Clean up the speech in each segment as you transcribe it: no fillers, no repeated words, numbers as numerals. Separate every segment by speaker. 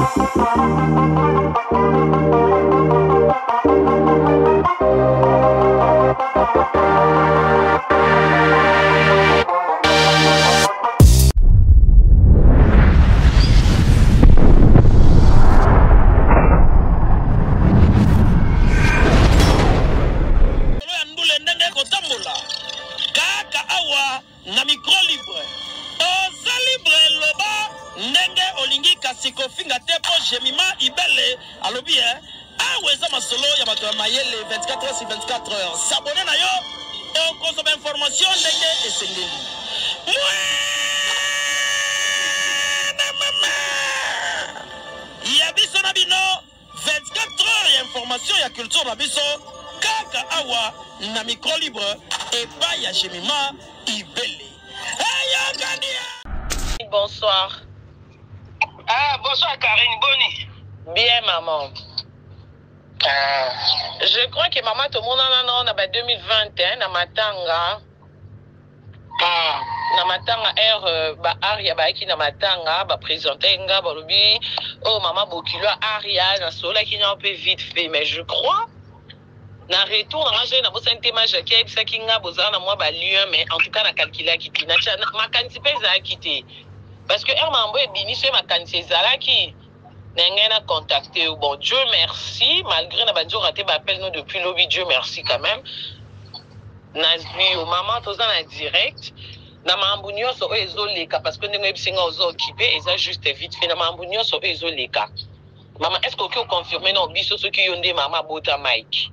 Speaker 1: Ya ndule ndenge ekotambola kaka awa na micro libre. Oza libre, loba ndenge olingi, kasi kofinga te, mpo Jemima Ibele alobi e awa eza masolo ya bato ya mayele. 24 heures sur 24 heures, s'abonner na yo, okozwa bainformation ndenge esengeli. Mwana mama ya biso na bino, 24 heures ya information ya culture na biso kaka awa na micro libre epai ya Jemima Ibele. Eyokani.
Speaker 2: Bonsoir.
Speaker 3: Ah, bonsoir Karine, boni?
Speaker 2: Bien, maman.
Speaker 3: Ah.
Speaker 2: Je crois que maman tomonana nao na ba 2020, hein, na matanga. Na matanga aire ba aria bayaki na matanga, baprésente nga, balobi oyo, oh, mama bokilo aria. Nasololaki nao mpe vite fait, mais je crois na retour na nga soki nabosani te, ma Jacki ayebisaki nga bozala na mwa balien, mais en tout cas nakalkulaki te, makanisi mpe ezalaki te, parce que heure makambo ebimi, soki makanisi ezalaki na ngai na contacte yo. Bon, Dieu merci, malgré na bandi orater baappel no depuis lobi, Dieu merci quand même nazwi yo. Mama, toza na direct na makambo nyonso oyo ezoleka, parce que ndenge oyebisi nga oza occupé, eza juste vite fait na makambo nyonso oyo ezoleka. Mama, est ce que okoki oconfirme na biso soki yo nde mama abota Mike?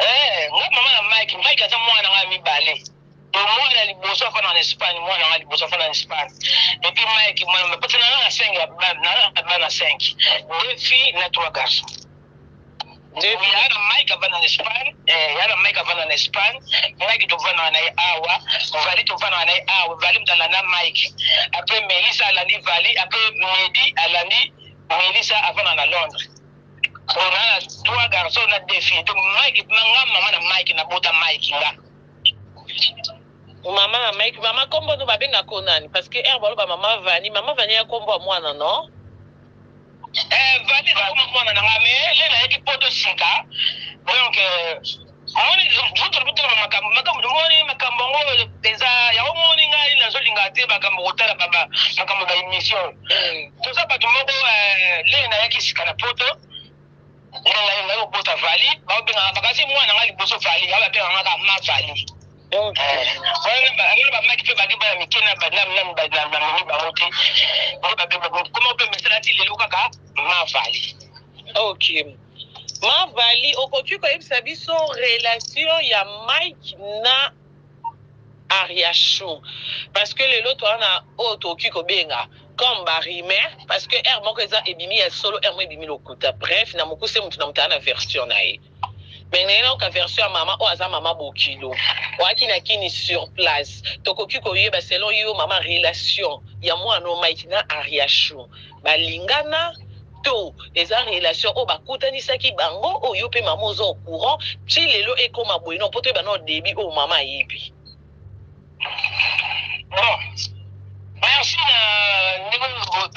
Speaker 3: Eh, nga mama na Mike. Mike aza mwana nga mibale. Mwana liboso afanda na Espagne, mwana nga liboso afanda na Espagne. Et puis Mike mwana, parce que nanga na 5, nanga bana 5, deux filles na trois garçons. Ya na Mike avanda na Espagne, ya na Mike avanda na Espagne. Mike tovandaka na ye awa, Vali tovandaka na ye awa. Vali moto alanda Mike, après Melissa alandi Vali, après Medi alandi Melissa, avanda na Londres. Donc na trois garçons na deux filles. Donc Mike, nga mama na Mike, nabota Mike nga.
Speaker 2: Mama na Mike. Mama, kombo no babengaka nani? Parce que heure baloba mama Vani, mama Vani ya kombo ya mwana no?
Speaker 3: Eh, Vani nakoma mwana na nga, mais le nayaki poto sika. Donc moni totala makambo, makambo moni, makambo yango eza yango. Moni ngai nazolinga te makambo kotala makambo ba émission. Toza bato moko, le nayaki sika na poto, ngai kobota Vali, babengaka bakasi mwana ngai liboso Vali, ya babengaka kaka ma Vali. Wana bamaki mpe baki bana mike na bamemi bango te, koma mpe mesala ti lelo kaka ma Vali.
Speaker 2: Ok, ma Vali, okoki koyebisa biso relation ya Mike na Ariachou? Parce que lelo toza na oyo tokoki kobenga comme barumeur, parce que heure moko eza ebimi ya solo, heure moko ebimi lokuta. Bref, na mokuse, motu na moto aza na version na ye, mais ndenge nayoka version ya mama oyo aza mama bokilo oyaki na kini sur place, tokoki koyeba selon yo mama, relation ya mwana o Mike na Ariachou, balingana to eza relation oyo bakutanisaki bango, oyo mpe mama oza au courant ti lelo ekóma boye? No, mpo toyeba no début oyo mama ayebi.
Speaker 3: Bon, merci na ndenge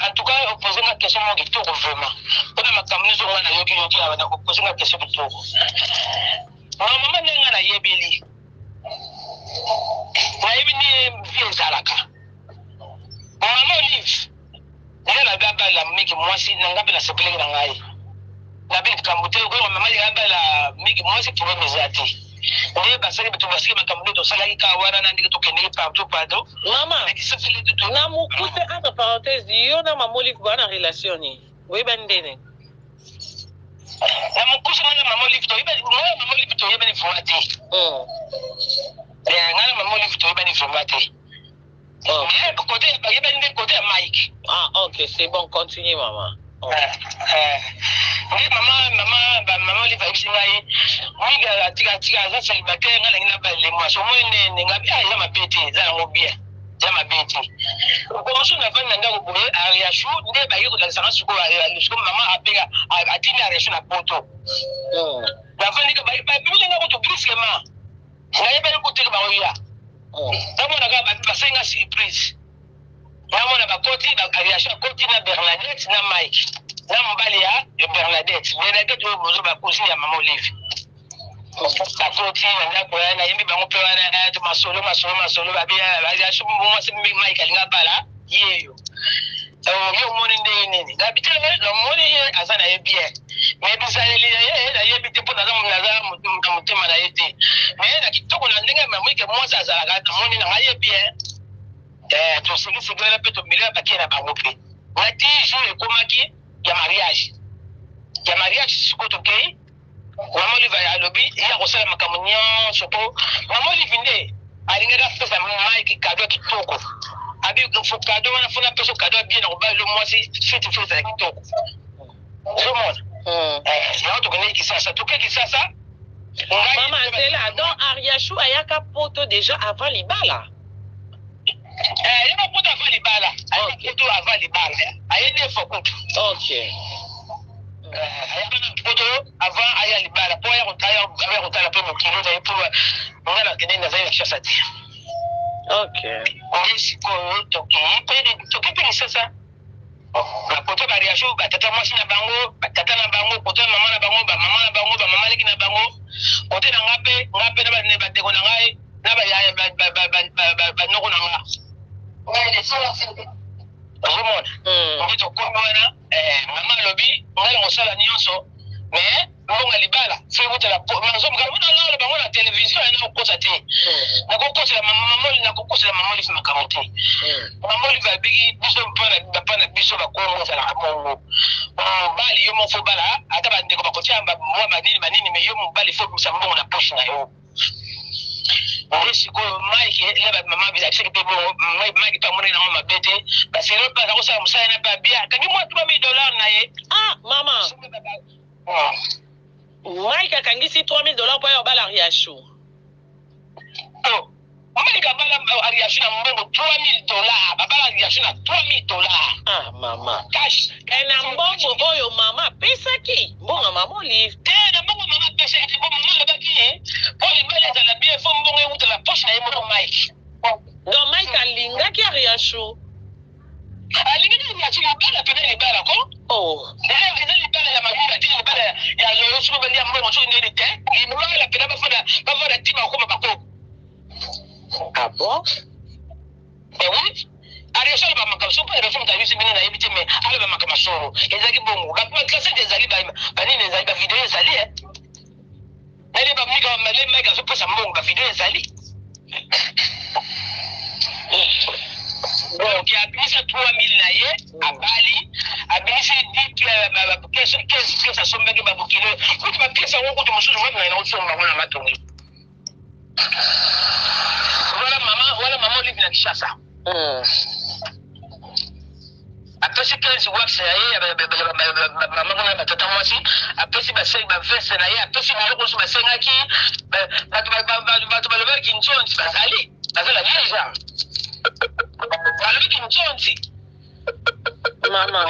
Speaker 3: en tout cas opose nga question moko kitoko vraiment, mpona makambo nyonso nga nayoki yoki awa. Na opose nga question kitoko na mama, ndenge nga nayebeli, nayebi nde vie ezalaka. Mama Olive nga nabi abala Miki mwasi na nga mpe nasepelaki na ngai, nabi likambo te. Okoyoka mama abala Miki mwasi, problème eza te. Nde basali bato basiki makambo nde tosalaki kaka wana na ndenge tokendeki partout partout.
Speaker 2: Mama, na mokuse, entre parenthèse, yo na mama Olive boa na relation nini? Boyebani ndene?
Speaker 3: Na mokuse, nga na mama Olive toyebani, nga na mama Olive toyebani vraiment te. Nga na mama Olive toyebani vraiment te, mais côté bayebani nde côté ya Mike.
Speaker 2: Ah ok, c'est bon, continue mama.
Speaker 3: Nde mama Olive ayebisi ngai mingi, atika atika, aza célibataire, ngai nangi nabalele mwasi omoi nene. Ngai ah, eza mabe te, eza yango bien, eza mabe te. Mosusu navandi na ndako boye, Ariashu nde baye kolakisanga sikoyo. Sikoyo mama abenga, atindi Ariashu na poto. Navandi, babimeli nga kutu brusquement, nayebeli kuteki baoya, namonaka basenga surprise. Namona bakoti, Ariacho akoti na Bernadette na Mike na mobali ya Bernadette. Bernadette oyo bozo ba cousine ya mama Olive. Bakoti na ndako ya nayembi bango mpe wana masolo masolo masolo babi Ariacho mwasi Mike alinga bala yeyo. Yo omoni ndenge nini? Na bitele namoni ye aza na ye bien. Mais bizaleli na ye nayebi te mpo naza naza na motema na ye te. Mais na kitoko na ndenge namoni ke mwasi azalaka namoni na ngai ye bien. Eh, tosekiseki wana mpe tomeli na bakie na bango mpe na ti jour ekomaki ya mariage ya mariage sikoyo tokei mama Olive alobi ye akosala makambo nyonso mpo mama Olive nde alingaki apesa Mike kado ya kitoko abi kado wana fona apesa kado ya bien na kobala lo mwasi feti feti ezala kitoko ozomona eh, yango tokendeki Kisasa toke Kisasa.
Speaker 2: Mama Nzela, donc Ariachou ayaka poto déjà avant libala.
Speaker 3: Eh, ye poto avant libala. Ayaka poto avant libala. Aye deux fois kutu.
Speaker 2: Ok.
Speaker 3: Eh, ayaka na poto avant aya libala. Po aya kotala kotala pe mokili na ye po nga na kende nazali na Kinshasa te.
Speaker 2: Ok.
Speaker 3: Nde sikoyo tokei pe tokei pe Kinshasa. Na kote ba reaction ba tata mwasi na bango ba tata na bango kote mama na bango ba mama na bango ba mama leki na bango kote na nga pe nga pe na ba bandeko na ngai na ba yaya ba ba ba ba ba ba noko na nga ozomona nde tokomi wana eh, mama alobi ngai na kosala nyonso mais mbongo ya libala fo ewutela nazoloba bango na televizio ya nakokosa te nakokosela nakokosela mama Olive makambo te mama Olive abiki biso bapa na biso bakongo ezalaka bongo mobali yo moko fo bala ata bandeko bakotia mwa banini banini me yo mobali fo bimisa mbongo na poche na yo nde sikoyo Mike na bamama abisaki mpe bongo Mike mpe amonaki nango mabe te baselo mpe aza kosala mosala na mpe abia akangi mwa 3000 dollars na ye.
Speaker 2: Ah mama Mike akangisi 3000 dollars mpo ya obala Ariachou.
Speaker 3: Oh, Mike abala Ariachou na mbongo 3000 dollars, babala Ariachou na 3000 dollars.
Speaker 2: Ah mama.
Speaker 3: Cash.
Speaker 2: E na mbongo oyo mama apesaki, mbongo ya mama Olive.
Speaker 3: Te, na mbongo mama apesaki te, mpo mama alobaki mpo libala ezala bien fo mbongo ewuta na poche na ye moko Mike.
Speaker 2: Donc Mike alingaki Ariachou.
Speaker 3: Alingi nini ati libala pene libala ko
Speaker 2: oh
Speaker 3: eza libala ya malula te libala ya lolo soki balia mbongo soki ndeni te libala pena bafanda bafanda ti bakoma bakoko.
Speaker 2: Ah bon?
Speaker 3: Eh oui, Ariaso aloba makambo soki Ariaso moto ayebisi bino nayebi te mais aloba makambo solo ezalaki bongo baklasete ezali banini ezali bavideo ezali e nani bamika Mike azopesa mbongo bavideo ezali donc abimisa 3000 na ye abali abimisi 15 pièce asombaki babokilo kutu bapièce yango kutu mosusu wapi na osomba bango na matongi wana mama wana mama Olive na Kinshasa apesi 15 wax na ye mama kuna batata mwasi apesi baveste na ye apesi biloko mosusu basengaki bato balobaki nzonzi bazali bazala deja balobaki nzonzi.
Speaker 2: Mama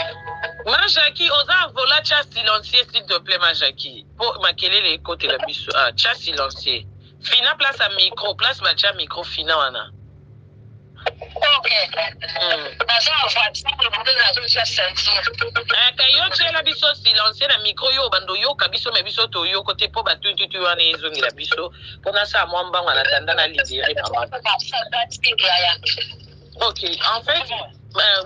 Speaker 2: ma Jackie oza vola tia silencieux s'il te plaît ma Jackie po makelele ekotela biso ah tia silencieux fina place ya micro place batia micro fina wana.
Speaker 3: Ok. Naza en voiture nazotia ceinture.
Speaker 2: Ka yo tiela biso silencieux na micro yo bando yoka biso me biso toyoko te po batututu wana ezongela biso mpo nasala mwa mbango na tanda na libere mama. Ok, en fait,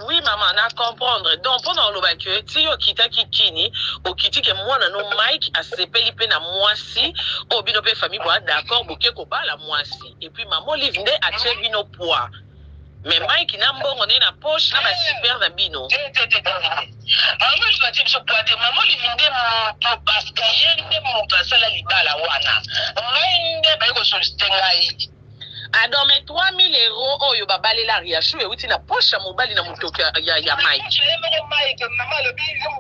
Speaker 2: oui maman, na comprendre. Donc mpona oloba ke ti okitaki kini, okiti ke mwana no Mike asepeli mpe na mwasi oyo bino mpe famille boa d'accord boke kobala mwasi. Et puis mama Olive nde atie bino poids. Mais Mike na mbongo nde na poche na ba super na bino.
Speaker 3: Te te te te. Mama Olive atie biso poids te. Mama Olive nde moto parce que ye nde moto asala libala wana. Ngai nde baye kosollicite ngai.
Speaker 2: Ah donc mais 3000 euros oyo babalela Ariachou euti na poche ya mobali na motoki ya, ya, ya Mike.
Speaker 3: Ye moko Mike, mama alobi yo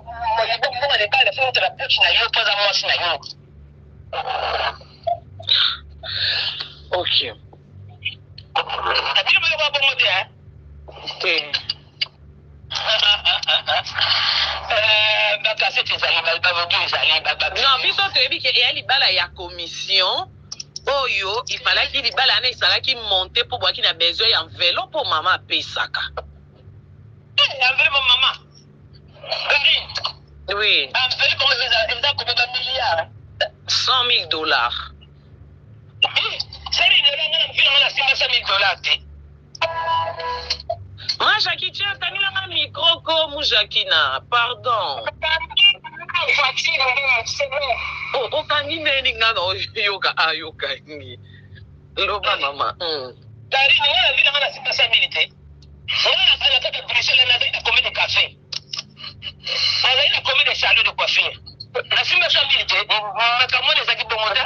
Speaker 3: mbongo libala fo na poche na yo mpo aza mwasi na yo.
Speaker 2: Ok.
Speaker 3: Na bino boyoka bongo te hein?
Speaker 2: Te.
Speaker 3: Bakasete ezali, baaudio ezali.
Speaker 2: Non, biso toyebi ke eya libala ya commission oyo ifalaki libala wana esalaki monte mpo bwaki na besoin ya enveloppe mpo mama apesaka.
Speaker 3: Enveloppe mama Karine.
Speaker 2: Oui.
Speaker 3: Enveloppe oyo eza combien? Ba milliard.
Speaker 2: 100 000 $.
Speaker 3: 100 000 $, nga na mvila nga na simba 100 000 $ te.
Speaker 2: Ma Jackie, tiens, tangelanga micro ko mu Jacquina, pardon. Oh, okangi ndeni nga na oyoka ayokangi. Loba mama.
Speaker 3: Karine, nga na vila nga na simba 100 000 te. Nga na kati ya Bruxelles, nazali na combien de café, nazali na combien de salon de coiffure, nasimba 100 000 te. Makambo wana ezalaki bongo te.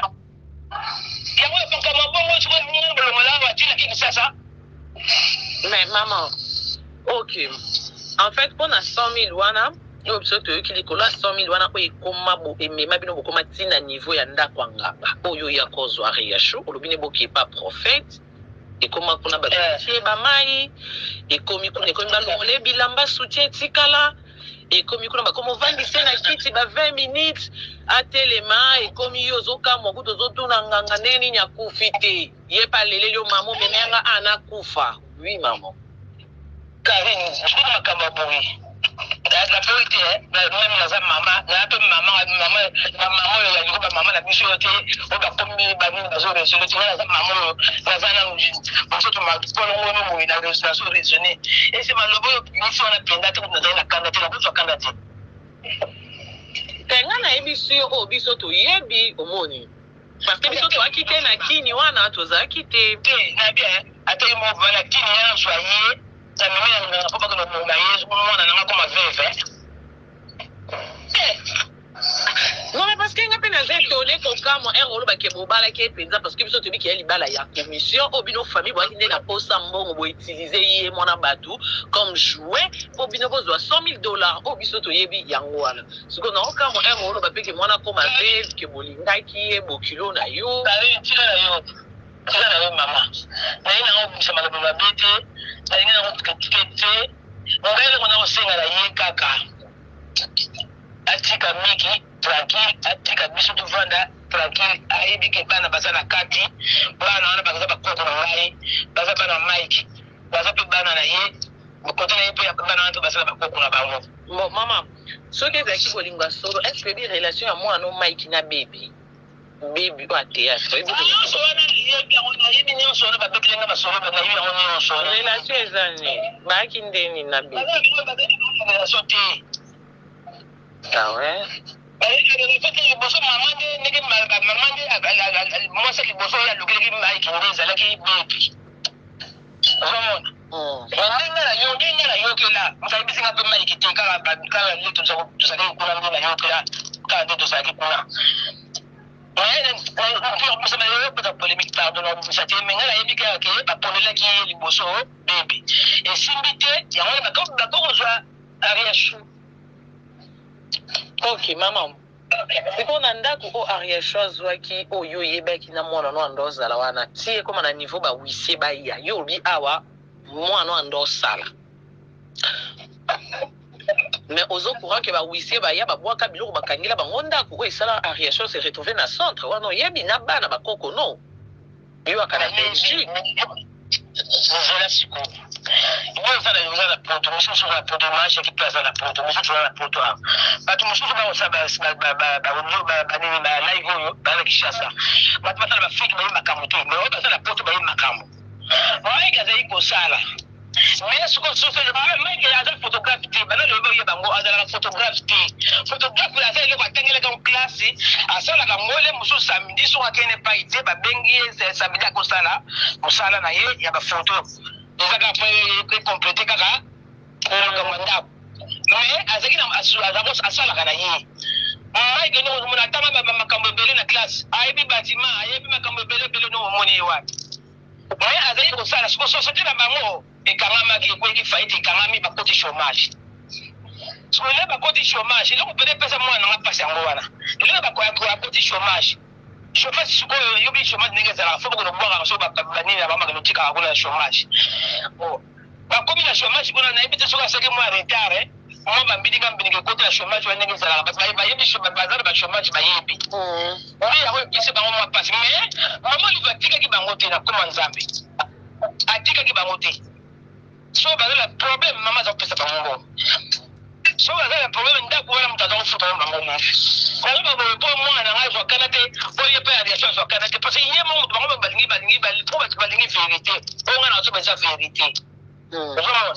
Speaker 3: Yango makambo bongo sikoyo nga bolongola awa atinaki Kisasa.
Speaker 2: Mais maman, ok. En fait, mpona 100 000 wana oyo biso toyoki likolo ya 100 000 wana oyo ekoma bo emema bino bokoma ntina niveau ya ndako ya ngaba oyo ya kozwa Riachou, olobi ne bokepa prophète, ekoma kuna batie bamai, ekomi kuna, ekomi balongole bilamba, soutien etikala, ekomi kuna bakoma ovandise na kiti ba 20 minutes atelema, ekomi yo ozokamwa kutu ozotuna nganga ndenge nini akufi te, ye mpe aleleli yo: "Mama, omema yanga anakufa." Oui mama.
Speaker 3: Karine, soki makambo ya boye naboyi te. Même naza mama naa mpe mama, mama, bamama oyo ya liko, bamama na biso oyo te oyo bakomi banini bazo raisonner te. Nga naza mama oyo naza nanu mosoto kolongono boye, nazo raisonner. Ese maloba oyo bimisi wana mpenza te, kutu nazali na kanda te, nakozwa kanda te.
Speaker 2: Te, nga nayebi si oyo biso toyebi, omoni, parce que biso toyaki te na kini wana, tozalaki te.
Speaker 3: Te, na bien ata ye moko na kini ya nazwa ye, namemi na nganga mpo bakende komema ye, mwana nanga koma veuve.
Speaker 2: Non mais parce que nga mpe naza étonné, kokamwa ere olobaki bobalaki ye mpenza, parce que biso toyebi ke ya libala ya commission oyo bino famille boyaki nde na posa mbongo, boutiliser ye mwana bato comme jouet mpo bino bozwa 100 000 $. Oyo biso toyebi yango wana. Sikoyo naokamwa ere oloba mpe ke mwana koma veuve, ke bolingaki ye, bokilo na yo.
Speaker 3: Tika na yo, tika na yo mama. Naye nanga obimisa maloba mabe te, nalingi nango kritike te. Ngai eloko na kosenga na ye kaka, atika Miki tranquille, atika biso tovanda tranquille. Ayebi ke bana baza na kati, bana wana baza bakoko na ngai, baza bana Mike, baza mpe bana na ye, kote na ye mpe bana wana mpe baza na bakoko na bango.
Speaker 2: Bon mama, soki ezalaki bolingo ya solo, est ce que oyebi relation ya mwana o Mike na bebi, bebi oyo ya théâtre, oyebi?
Speaker 3: Nyonso wana nayebi yango, nayebi nyonso wana. Babetelenga basolo, nayebi yango nyonso.
Speaker 2: Relation eza nini? Bayaki ndeni na bebi?
Speaker 3: Relation te.
Speaker 2: Ah ouais.
Speaker 3: Relation te. Liboso mama nde, ndenge mama nde mwasi liboso oyo alukelaki Mike nde ezalaki bebi, ozomona? Ndenge na yo, ndenge nayokela, moto ayebisinga mpe Mike te, kaka kaka nde tozalaki kuna, nde nayokela kaka nde tozalaki kuna. Bota polémique, pardon, nabimisa te, mais ngai nayebi kaka ke baponelaki ye liboso bebe, esimbi te, yango wana bakokozwa Ariachou.
Speaker 2: Ok mama, sikoyo na ndako oyo Ariachou azwaki, oyo oyebaki na mwana no ando ozala wana ti ekóma na niveau bahuissier baya, yo olobi awa mwana ando osala, mais ozo courant ke bahuissier baya, babwaka biloko, bakangela bango ndako oyo esala Ariachou se retrouve na centre wana. Oyebi na bana bakoko no yo aka na Belgique.
Speaker 3: Nzela sikoyo yo oza na poto, mosusu oza na poto, mashaki mpe aza na poto, mosusu aza na poto awa. Bato mosusu bakosala banini, balive oyo baza na Kinshasa, bato basala bafiki, bayebi makambo te, mais oyo baza na poto bayebi makambo. Mike azali kosala, mais sikoyo Mike aza photographe te. Bana lobi oyeba yango, azalaka photographe te. Photographe aza eloko atangelaka classe, asalaka ngole mosusu samedi. Soki akende epai te, babengi ye samedi, akosala mosala na ye ya bafoto, eza kaka po ecompléter kaka makambo ya ndako. Mais azalaki asalaka na ye Mike ndenge ozomona, atanga makambo ebele na classe, ayebi bâtiment, ayebi makambo ebele ebele. Ndenge omoni ye wapi, mais azali kosala. Siko société na bango ekangamaki, ekweki faillite, ekangami, bakoti chômage. Sikoyo bakoti chômage, eloko pene epesa mwana nanga mpasi yango wana, eloko akoti chômage. Chômage sikoyo, yobi chômage ndenge ezalaka, fo bokende kobwakaka so banini na bango, bakende otikaka kuna na chômage. Bakomi na chômage kuna, nayebi te soki asalaki mwa retard, mwa bambilinga mbilinga ekoti na chômage wana. Ndenge ezalaka, bato bayebi, baza na bachômage, bayebi nde yango epesi bango mwa mpasi. Mais mama Olive atikaki bango te na koma Nzambe, atikaki bango te. Soki baza na problème, mama aza kopesa bango mbongo. Soki baza na problème, ndako wana moto aza kofuta yango bango nyonso. Naloba boye mpo mwana na ngai azwa kana te, mpo ye mpe aviation azwa kana te, parce que ye moko moto bango balingi balingi mpo bato balingi verité, oyo ngai nazoba eza verité. Ozomona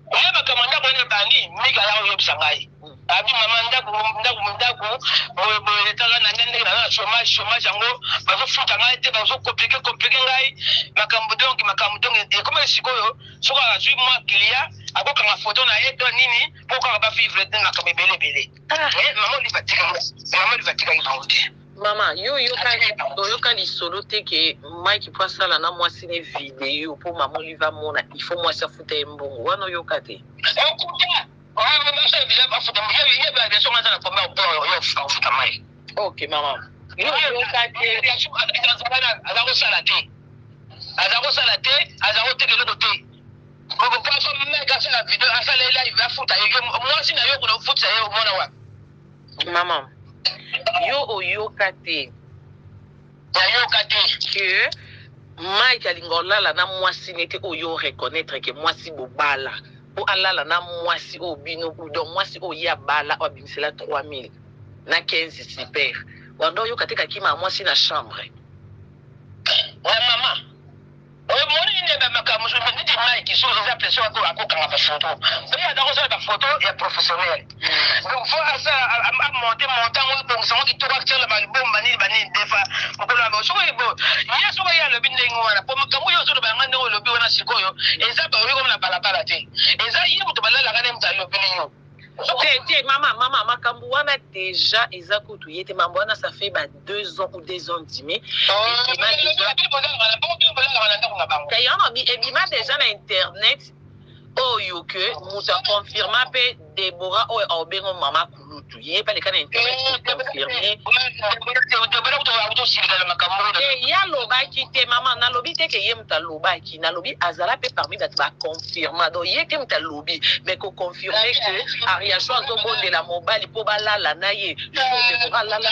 Speaker 3: ye makambo ndako wana ebandi mika aya koyebisa ngai abi mama ndako ndako ndako boye boye etala na ndenge naza na chômage chômage yango bazofuta ngai te bazokomplike komplike ngai makambo donc makambo donc ekomaki sikoyo soki azwi mwa client akokanga foto na ye to nini mpo kaka bavivre te makambo ebele ebele ah. Mais mama olive atikaki mama olive atikaki bango te.
Speaker 2: Mama yo yoka oyoka lisolo te ke Mike po asala na mwasi ne video po mama Olive amona il faut mwasi afuta ye mbongo wana oyoka te?
Speaker 3: Okuta
Speaker 2: Ok mama yo oyoka te?
Speaker 3: Aza kosala te, aza kosala te, aza koteka eloko te. Mike asala video asala live afuta ye mwasi na yo kuna ofutisa ye omona wapi?
Speaker 2: Mama yo oyoka te?
Speaker 3: Nayoka te.
Speaker 2: Que Mike alinga olala na mwasi nete oyo reconnaître ke mwasi bobala po alala na mwasi oyo bino donc mwasi oyo ye abala oyo abimisela 3000 na 15 super wanda oyoka te kakima mwasi na chambre.
Speaker 3: Na mama omoni nini makambo mosusu neti Mike so eza pression akokanga bafoto mpe aza kosala bafoto ya professionnel donc fo asala amonte monte yango abongisa yango kitoko atiala balibomba nini banini defa mokolo ya soki ye soki ye alobi ndenge wana po makambo oyo ozoloba yanga ndenge olobi wana sikoyo eza baoyi komi na balabala te eza ye moto balalaka ne moto alobeli yo.
Speaker 2: Te te mama mama makambo wana déjà eza kutu ye te mambo wana ça fait ba 2 ans ou 2 ans dimi yango ebima déjà na internet oyo ke moto aconfirma mpe Debora oyo aobengo mama kulutu ye mpe aleka na internet koconfirme te ye alobaki te mama nalobi te ke ye moto alobaki nalobi azala mpe parmi bato baconfirma donc ye te moto alobi mais koconfirme ke Ariacho azobondela mobali mpo balala na ye jour Debora alala.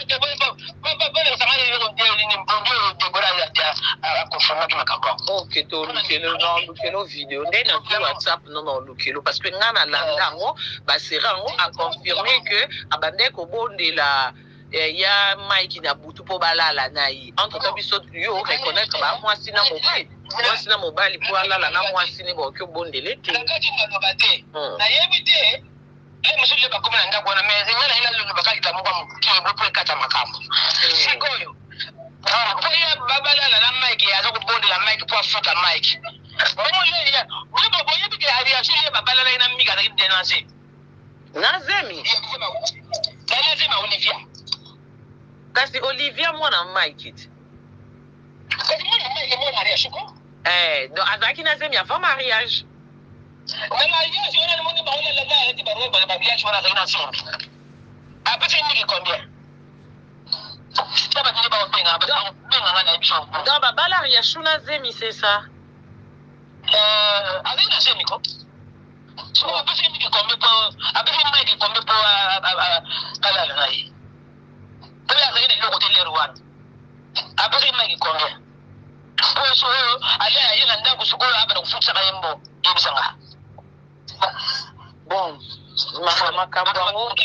Speaker 2: Ok tolukelo na olukelo video nde nazwi WhatsApp no na olukelo parce que nga nalanda yango basera yango aconfirme ke abandaki kobondela ya Mike na butu mpo balala na ye. Entre temps biso yo reconnaître ba mwasi na mobali mwasi na mobali mpo alala na mwasi ne baoki obondele te.
Speaker 3: Nakati maloba te, nayebi te ye mosusu nde bakomi na ndako wana mais nga na ye nalobaka likambo moko ya moke bo mpo ekata makambo sikoyo mpo ye babalala na Mike aza kobondela Mike mpo afuta Mike bongo ye ye boyebi ke ariage ye babalala ye na Mika azalaki denonce
Speaker 2: na zemi
Speaker 3: na zemi ya Olivia.
Speaker 2: Kasi Olivia mwana Mike te.
Speaker 3: Kasi mwana Mike mwana ariage ko.
Speaker 2: Eh, donc azalaki na zemi avant mariage.
Speaker 3: Na mariage wana namoni baolalanga alati barobe na mariage wana azali na zemi apesi Miki combien ta bato nde baobenga babenga nga na ye biso.
Speaker 2: Donc babala Ariachou na zemi, c'est ça?
Speaker 3: Azali na zemi ko soko apesi Miki combien po apesi Mike combien po alala na ye po ye azali na eloko te lere wana apesi Mike combien po sikoyo alia ye na ndako sikoyo abana kofutisaka ye mbo yebisanga.
Speaker 2: Bon mama makambo yango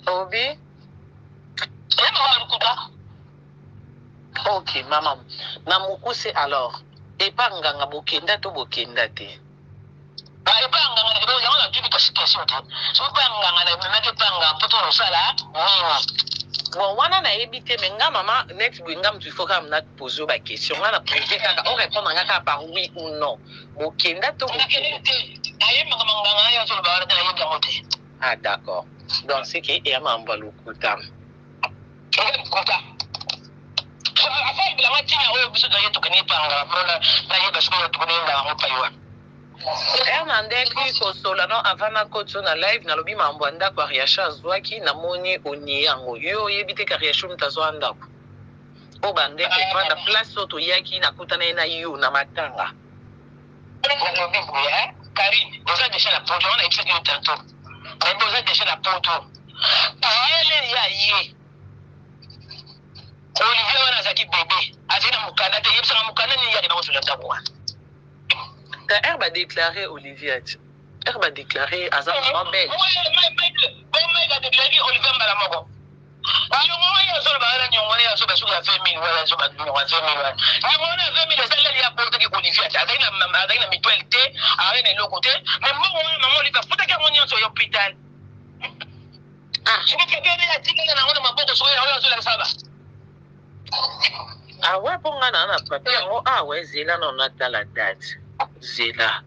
Speaker 2: obi.
Speaker 3: Mama lukuta.
Speaker 2: Ok mama na mokuse alors epa nganga bokenda to bokenda te?
Speaker 3: Epa nganga yango natuni kasi question te soki epa nganga na memaki epa nganga mpo to kosala nini?
Speaker 2: Bon wana nayebi te mais nga mama net boye nga motu il faut kaka na pose yo baquestion nga na pose kaka orépondre nga kaka par oui ou non bokenda to
Speaker 3: bokende te nayebi makambo nganga naye azoloba wana te nayebi yango te.
Speaker 2: Ah d'accord, donc c'est que eya mambo ya lokuta.
Speaker 3: Eza lokuta afa bilanga ntina oyo biso toye tokende epangala mpona nayeba soki tokende nganga yango pai wana.
Speaker 2: Ere na ndeki kosola no avant nakoti na live nalobi mambo ya ndako Ariasha azwaki namoni onie yango yo oyebi te ke Ariasha moto azwa ndako oyo bande kovanda place oyo toyaki nakutana ye na yo na matanga.
Speaker 3: Nalobi boye Karine oza deja na poto wana yebisaki yo tantôt nayebi oza deja na poto ayele ya ye Olivier wana azalaki bebe azali na mokanda te yebisaka mokanda nini yake na kozwela ndako wana.
Speaker 2: Heure badéclare Olivia ti, heure badéclare aza mama belge.
Speaker 3: Mike adéclaraki Olivier mbala moko. Niongo wana azoloba wana, niongo wana azoba soki ya 20 000 wana, azoba niongo ya 20 000 wana. Niongo wana ya 20 000 eza leli abotaki Olivier te, azalaki na mutuelle te, azalaki na eloko te, mais mbongo wana mama Olivier afutaki yango nyonso ya hôpital. Soki papier wana atikala nango na maboko, soki yango azolakisa ba
Speaker 2: Ah ouais, mpo nga na papier yango. Ah ouais, zela na natala date. Zela,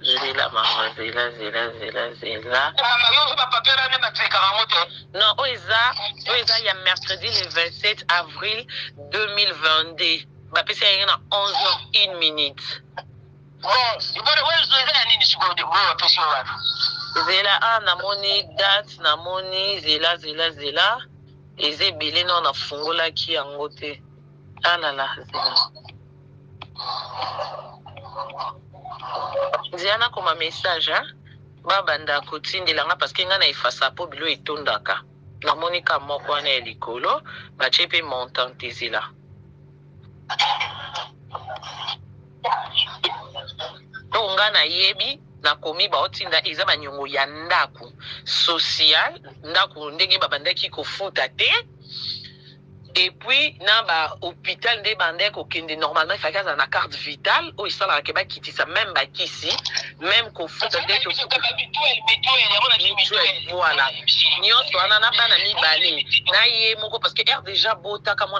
Speaker 2: zela mama, zela, zela, zela, zela.
Speaker 3: Mama, yo ozo bapapier wana nde batekaka yango te.
Speaker 2: Non, oyo eza ya mercredi le 27 avril 2022, bapesi yango na 11 h 1 minute.
Speaker 3: Bon, oyo eza ya nini sikoyo oyo bapesi yo wana?
Speaker 2: Zela, a namoni date, namoni, zela, zela, zela, eza ebele. No, nafungolaki yango te. Alala, zela, nzela nakoma message, hein? Babanda kotindelanga parce que ngai na efasa mpo bilo etondaka. Namoni ka moko wana ya likolo, batie mpe montant te. Zela to ngai nayebi nakomi baotinda, eza baniongo ya ndako social, ndako ndenge babandaki kofuta te, et puis na bahôpital nde bandaki kokende. Normalement efaki azala na carte vitale oyo esalaka ke bakitisa même bakisi, même kofuta nde. Mutuelle, voilà, nyonso wana na bana mibale na ye moko, parce que heure déjà botaka mwana.